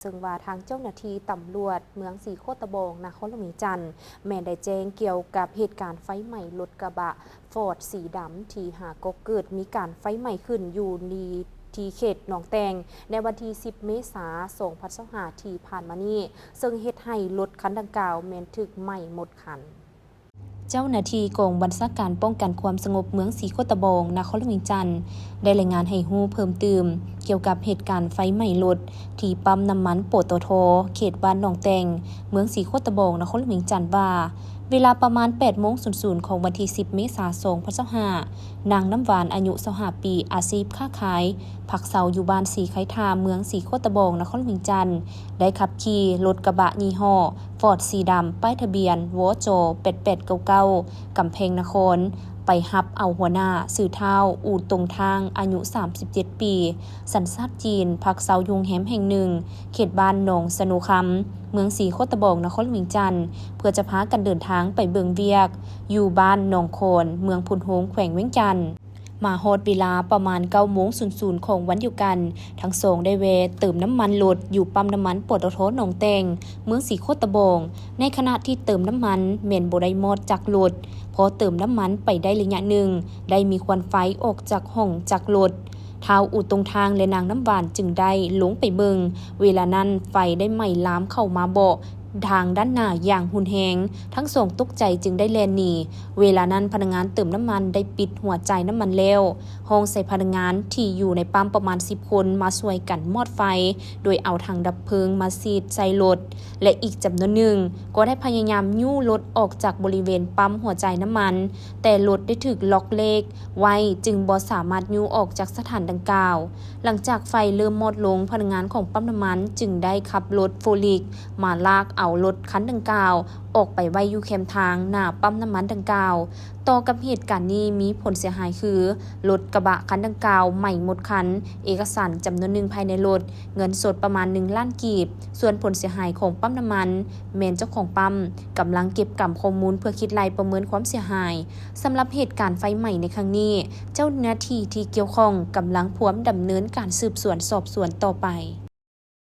ເຊິ່ງວ່າທາງເຈົ້າໜ້າທີ່ຕຳຫຼວດເມືອງສີໂຄດຕະບອງ ນະຄອນຫຼວງວຽງຈັນ ແມ່ນໄດ້ແຈ້ງກ່ຽວກັບເຫດການໄຟໄໝ້ລົດກະບະຟອດສີດຳ ທີ່ຫາກໍເກີດມີການໄຟໄໝ້ຂຶ້ນຢູ່ທີ່ເຂດໜອງແຕ່ງ ໃນວັນທີສິບ ເມສາ ສອງພັນຊາວຫ້າ ທີ່ຜ່ານມານີ້ ເຊິ່ງເຮັດໃຫ້ລົດຄັນດັ່ງກ່າວແມ່ນຖືກໄໝ້ໝົດຄັນ. ເຈົ້າໜ້າທີ່ກອງບັນຊາການປ້ອງກັນຄວາມສະຫງົບເມືອງສີໂຄດຕະບອງ ນະຄອນຫຼວງວຽງຈັນ ໄດ້ລາຍງານໃຫ້ຮູ້ເພີ່ມຕື່ມກ່ຽວກັບເຫດການໄຟໄໝ້ລົດທີ່ປ້ຳນ້ຳມັນ ປຕທ ເຂດບ້ານໜອງແຕ່ງ ເມືອງສີໂຄດຕະບອງ ນະຄອນຫຼວງວຽງຈັນວ່າ ເວລາປະມານ ແປດໂມງສູນສູນ ຂອງວັນທີສິບ ເມສາ ສອງພັນຊາວຫ້າ ນາງນ້ຳຫວານ ອາຍຸ ຊາວຫ້າ ປີ ອາຊີບຄ້າຂາຍ ພັກເຊົາຢູ່ບ້ານສີໄຄທາ ເມືອງສີໂຄດຕະບອງ ນະຄອນຫຼວງວຽງຈັນ ໄດ້ຂັບຂີ່ລົດກະບະຍີ່ຫໍ້ຟອດສີດຳ ປ້າຍທະບຽນ ວຈ ແປດແປດເກົ້າເກົ້າ ກຳແພງນະຄອນ ໄປຮັບເອົາຫົວໜ້າ ຊື່ທ້າວ ອູຕົງທາງ ອາຍຸ ສາມສິບເຈັດ ປີ ສັນຊາດຈີນ ພັກເຊົາຢູ່ໂຮງແຮມແຫ່ງໜຶ່ງ ເຂດບ້ານໜອງສະໂນຄຳ ເມືອງສີໂຄດຕະບອງ ນະຄອນຫຼວງວຽງຈັນ ເພື່ອຈະພາກັນເດີນທາງໄປເບິ່ງວຽກຢູ່ບ້ານໜອງຄອນ ເມືອງໂພນໂຮງ ແຂວງວຽງຈັນ. ມາຮອດເວລາປະມານ ເກົ້າໂມງສູນສູນ ຂອງວັນດຽວກັນ ທັງສອງໄດ້ແວ່ເຕີມນ້ຳມັນລົດຢູ່ປ້ຳນ້ຳມັນ ປຕທ ໜອງແຕ່ງ ເມືອງສີໂຄດຕະບອງ. ໃນຂະນະທີ່ເຕີມນ້ຳມັນແມ່ນບໍ່ໄດ້ມອດຈັກລົດ, ພໍເຕີມນ້ຳມັນໄປໄດ້ໄລຍະໜຶ່ງ ໄດ້ມີຄວັນໄຟອອກຈາກຫ້ອງຈັກລົດ. ທ້າວ ອູຕົງທາງ ແລະ ນາງນ້ຳຫວານຈຶ່ງໄດ້ລົງໄປເບິ່ງ. ເວລານັ້ນໄຟໄດ້ໄໝ້ລາມເຂົ້າມາເບາະ ທາງດ້ານໜ້າຢ່າງຮຸນແຮງ, ທັງສອງຕົກໃຈຈຶ່ງໄດ້ແລ່ນໜີ. ເວລານັ້ນພະນັກງານເຕີມນ້ຳມັນໄດ້ປິດຫົວຈ່າຍນ້ຳມັນແລ້ວ, ຮ້ອງໃສ່ພະນັກງານທີ່ຢູ່ໃນປ້ຳປະມານສິບຄົນມາຊ່ວຍກັນມອດໄຟ, ໂດຍເອົາຖັງດັບເພີງມາສີດໃສ່ລົດ ແລະ ອີກຈຳນວນໜຶ່ງກໍໄດ້ພະຍາຍາມຍູ້ລົດອອກຈາກບໍລິເວນປ້ຳຫົວຈ່າຍນ້ຳມັນ, ແຕ່ລົດໄດ້ຖືກລັອກເລກໄວ້ ຈຶ່ງບໍ່ສາມາດຍູ້ອອກຈາກສະຖານດັ່ງກ່າວ. ຫຼັງຈາກໄຟເລີ່ມມອດລົງ, ພະນັກງານຂອງປ້ຳນ້ຳມັນຈຶ່ງໄດ້ຂັບລົດໂຟລິກມາລາກເອົາລົດຄັນດັ່ງກ່າວອອກໄປໄວ້ຢູ່ແຄມທາງໜ້າປ້ຳນ້ຳມັນດັ່ງກ່າວ. ຕໍ່ກັບເຫດການນີ້ມີຜົນເສຍຫາຍຄື ລົດກະບະຄັນດັ່ງກ່າວໄໝ້ໝົດຄັນ, ເອກະສານຈຳນວນໜຶ່ງພາຍໃນລົດ, ເງິນສົດປະມານໜຶ່ງລ້ານກີບ. ສ່ວນຜົນເສຍຫາຍຂອງປ້ຳນ້ຳມັນ ແມ່ນເຈົ້າຂອງປ້ຳກຳລັງເກັບກຳຂໍ້ມູນເພື່ອຄິດໄລ່ປະເມີນຄວາມເສຍຫາຍ. ສຳລັບເຫດການໄຟໄໝ້ໃນຄັ້ງນີ້, ເຈົ້າໜ້າທີ່ທີ່ກ່ຽວຂ້ອງກຳລັງພວມດຳເນີນການສືບສວນສອບສວນຕໍ່ໄປ.